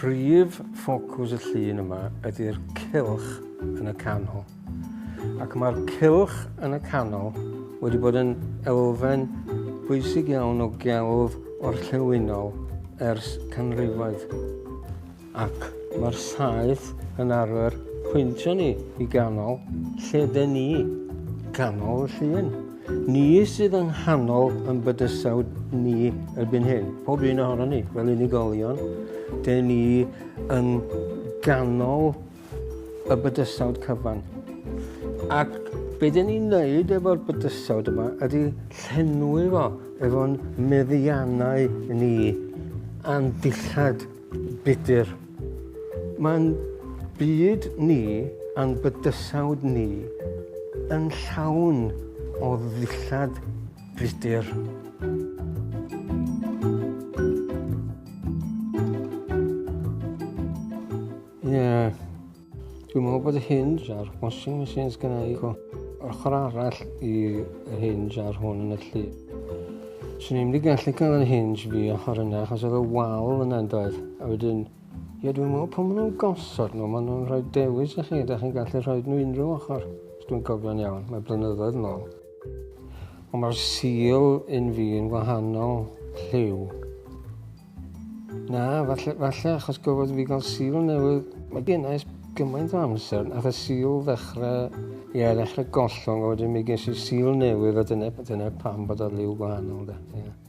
Prif ffocws y llun yma ydy'r cylch yn y canol. Ac mae'r cylch yn y canol wedi bod yn elfen bwysig iawn o gelf orllewinol ers canrifoedd. Ac mae'r saeth yn arfer pwyntio ni i ganol lle de ni, ganol y llun. Ni sydd yng nghanol yn bydysawd ni erbyn hyn. Pob un ohono ni, fel unigolion, de ni yn ganol y bydysawd cyfan. Ac be dyn ni'n neud efo'r bydysawd yma ydy llenwi fo efo'n meddiannau ni a'n dillad budr. Mae'n byd ni a'n bydysawd ni yn llawn o ddillad budr. Ie. Yeah. Dwi'n meddwl bod y hinge ar washing machines gyda i go. Ochr arall i y hinge ar hwn yn y llu. Swn i'n mynd i gallu cael yr hinge fi ochr yna achos oedd y wal yna yn doedd. A wedyn, ie dwi'n meddwl pan maen nhw'n gosod nhw, maen nhw'n rhoi dewis i chi, da chi'n gallu rhoi nhw unrhyw ochr. Os dwi'n cofio'n iawn, mae blynyddoedd yn ôl. Ond mae'r seal un fi yn wahanol lliw. Na, falle, falle achos gorfod fi gael sil newydd. Mae gen i gymaint o amser, nath y sil ddechrau, ie, ddechrau gollwng, a wedyn mi ges i sil newydd, a dyna, dyna pam bod o liw gwahanol, de. Ie.